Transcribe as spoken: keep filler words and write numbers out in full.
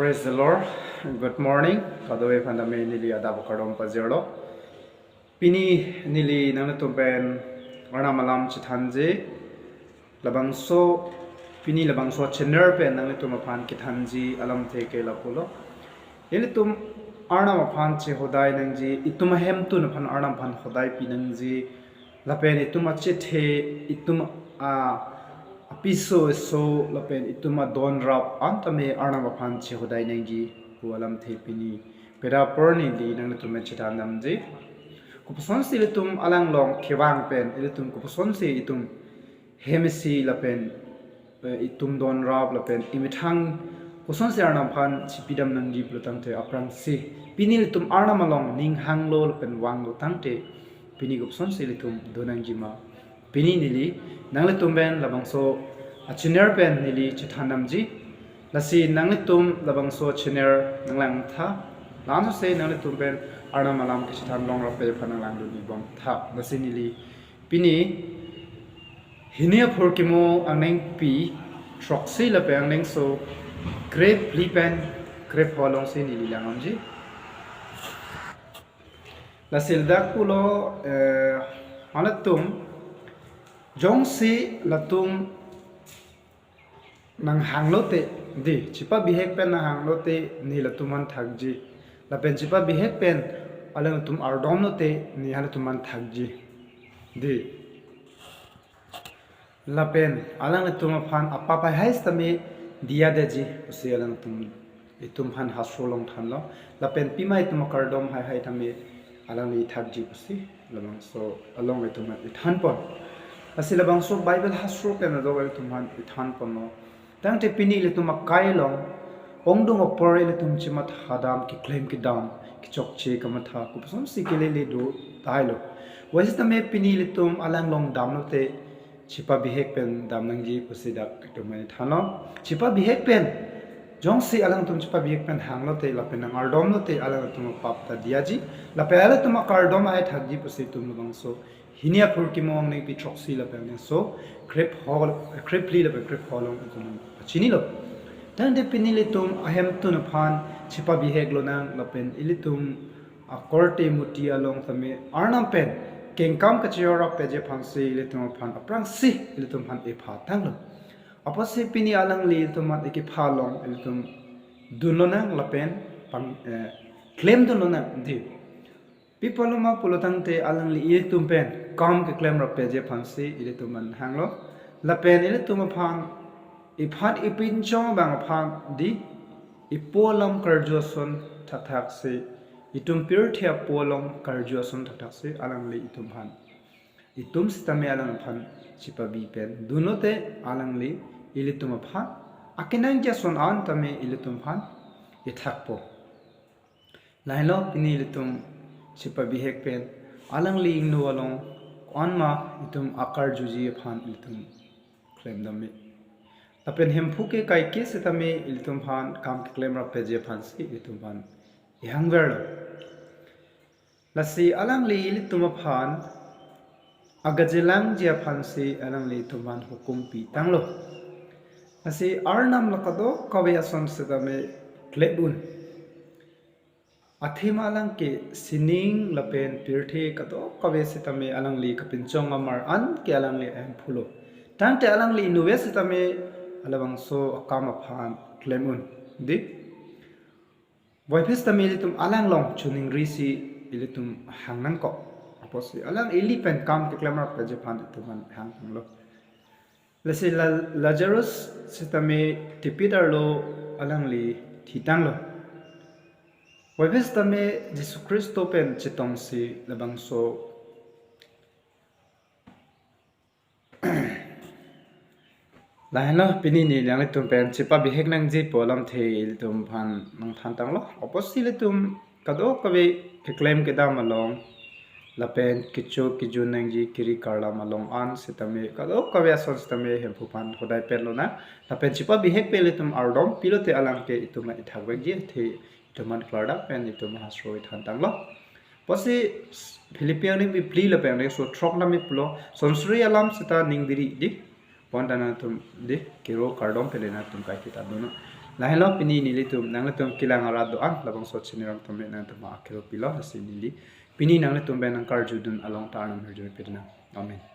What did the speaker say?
Praise the Lord. Good morning. Kadokave aphan tame neli adap akardom pajirlo. Pini neli nanglitum pen Arnam alam chethanji. Labangso, pini labangso channel pen nanglitum aphan kethanji alamthe ke lapulo. Ilitum Arnam aphan chehodai nangji, itum ahemtun aphan Arnam aphan hodai pi nangji. Lapen itum achethe, itum a apiso eso, lapen itum adon rap an tame Arnam aphan chehodai nangji pu alamthe pini peda porni di nanglitum pen chethan damji. Kopusonsi ilitum alanglong kevang pen, ilitum kopusonsi itum hem isi lapen, eh, itum don rap lapen imethang kosonsi Arnam aphan chipidam nangji pulo tangte aphrangsi pini ilitum Arnam along ning hanglo lapen vanglo tangte pini kopusonsi ilitum do nangji ma. Pini neli nanglitum pen labangso a channel pen neli chethan damji. Lasi nanglitum labangso channel nanglang tha. Langsose nanglitum pen Arnam alam kechethan longrap aphan nanglang dun bom tha. Lasi neli pini hini aphurkimo angnengpi throksi lapen angnengso krephli pen krepho alongsi neli lang damji. Lasi ladak pulo, eh, halatum jongsi latum nanghanglote, di, chepabihek pen nanghanglote ne latum aphan thakji. Lapen chepabihek pen alangtum ardomlote ne halatum aphan thakji. Di. Lapen alangtum aphan apap haihai sitame diya detji pusi alangtum itum aphan hastro along thanlo. Lapen pima itum akardom haihai tame alangli thakji pusi labangso along itum aphan ithanpon. Lasi labangso Bible hastro pen adok itum aphan ithanponlo. Tangte pini ilitum akai along ongdung apor ilitum chematha dam, keklem kedam, kechokche kamatha kopusonsi kelele do tahailo. Waisi tame pini ilitum alanglong damlote chepabihek pen dam nangji pusi dak itum aphan ithanlo. Chepabihek pen jongsi alangtum chepabihek pen hanglote lapen nangardomlote alangtum apap ta diyaji. Lapen alangtum akardom haihai thakji pusi itum labangso hini aphurkimo angnengpi throksi lapen angnengso krepho, krephli lapen krepho along itum pachinilo. Tangte pini ilitum ahemtun aphan chepabihek lonang lapen ilitum akorte muti along tame Arnam pen kengkam kachejor rapji aphansi ilitum aphan aphrangsi ilitum aphan epha tanglo. Apotsi pini alangli ilitum aphan ekepha along ilitum dunlonang lapen pang, eh, klemdunlonang di. Pi apotlo ma pulo tangte alangli ilitum pen kam keklem rapji aphansi ilitum aphan hanglo. Lapen ilitum aphan iphan ipinchong abang aphan di ipo alam karju ason thakthaksi, itum pirthe apo alam karju ason thakthaksi alangli itum aphan, itum sitame alang aphan chepabi pen dunlote alangli ilitum aphan akenangji ason an tame ilitum aphan ithakpo. Lahenlo pini ilitum chepabihek pen alangli ingno along ko-an ma itum akarjuji aphan ilitum klemdamji. Lapen Hemphu ke kaike sitame ilitum aphan kam keklem rapji aphansi ilitum aphan ihangverlo. Lasi alangli ilitum aphan agajelangji aphansi alangli itum aphan hukum pitanglo. Lasi Arnam la kadokave ason sitame klem un. Athema alang ke sining lapen pirthe kadokave sitame alangli kapinchong amar an ke alangli ahemphulo. Tangte alangli inutvet sitame halabangso akam aphan klem un. Di? Voiphit sitame ilitum alanglong chuningrisi ilitum hang nangkok. Apotsi alang ili pen kam keklem rapji aphan itum aphan hang nanglo. Lasi La-, Lazarus sitame tipit arlo alangli thitanglo. Voiphit sitame Jisu Khristo pen chetongsi labangso. Lahenlo pini neli nanglitum pen chepabihek nangji pu alamthe ilitum aphan nangthantanglo. Apotsi ilitum kadokave keklem kedam along lapen kecho kejun nangji kiri karlam along an sitame kadokave ason sitame Hemphu aphan hodai pen lonang. Lapen chepabihek pen ilitum ardom pilote alang ke itum ithakvekji athe itum aphan klardak pen itum hastro ithantanglo. Apotsi Philippi angnengpi phli lapen angnengso throk tame pulo, sonsuri alam sita ning biri di. Bonta nangtum dei kero kardom pele nangtum kaiketa dun non. Lahelo pini nelitum nangtum kelang arat do-an labangso channel along tame nangtum akero pilo, lasi neli pini nangtum pen nangkarjudun along ta Arnam hirjume pidunang. Amen.